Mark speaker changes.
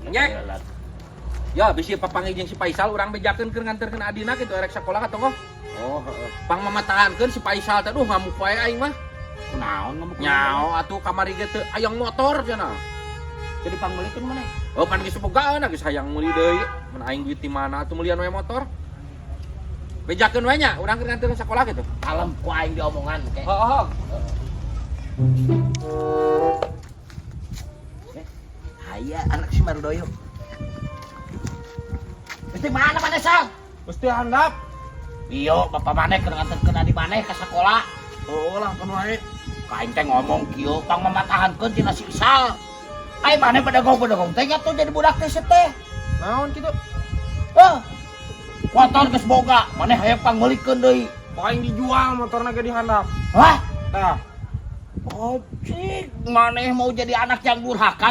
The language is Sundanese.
Speaker 1: Nyek. Ya, bisi papanggih jeung si Faisal, urang bejakeun keur nganterkeun adina kitu erek sakolah ka tonggoh.
Speaker 2: Oh, heeh.
Speaker 1: Pang mamatahankeun si Faisal teh, duh, ngamuk wae aing mah.
Speaker 2: Kunaon ngamuk?
Speaker 1: Nyao atuh, kamari ge teu hayang motor cenah.
Speaker 2: Jadi pangmeulikeun maneh?
Speaker 1: Oh, pan geus bogaan, geus hayang meuli deui. Mun aing duit di mana atuh meulian we motor. Bejakeun we nya, urang keur nganterkeun sakolah kitu.
Speaker 2: Kalem, ku aing diomongan ke.
Speaker 1: Heeh.
Speaker 2: Eh, aya anak si Mardoyo. Mesti mana maneh, Sal?
Speaker 3: Mesti handap.
Speaker 2: Iyo, bapak maneh keur nganterkeun adi maneh ka sakola.
Speaker 3: Oh lah, kan wae.
Speaker 2: Ka aing teh ngomong kieu, pang mamatahankeun tina si Isal. Ai maneh bedegong-bedegong teh nya tuh jadi budak teh teh.
Speaker 3: Naon kitu?
Speaker 2: Heh. Motor geus boga, maneh hayang pangmeulikeun deui.
Speaker 3: Kok aing dijual motorna ge dihandap.
Speaker 2: Hah?
Speaker 3: Tah.
Speaker 2: Oh, cik, maneh mau jadi anak yang durhaka.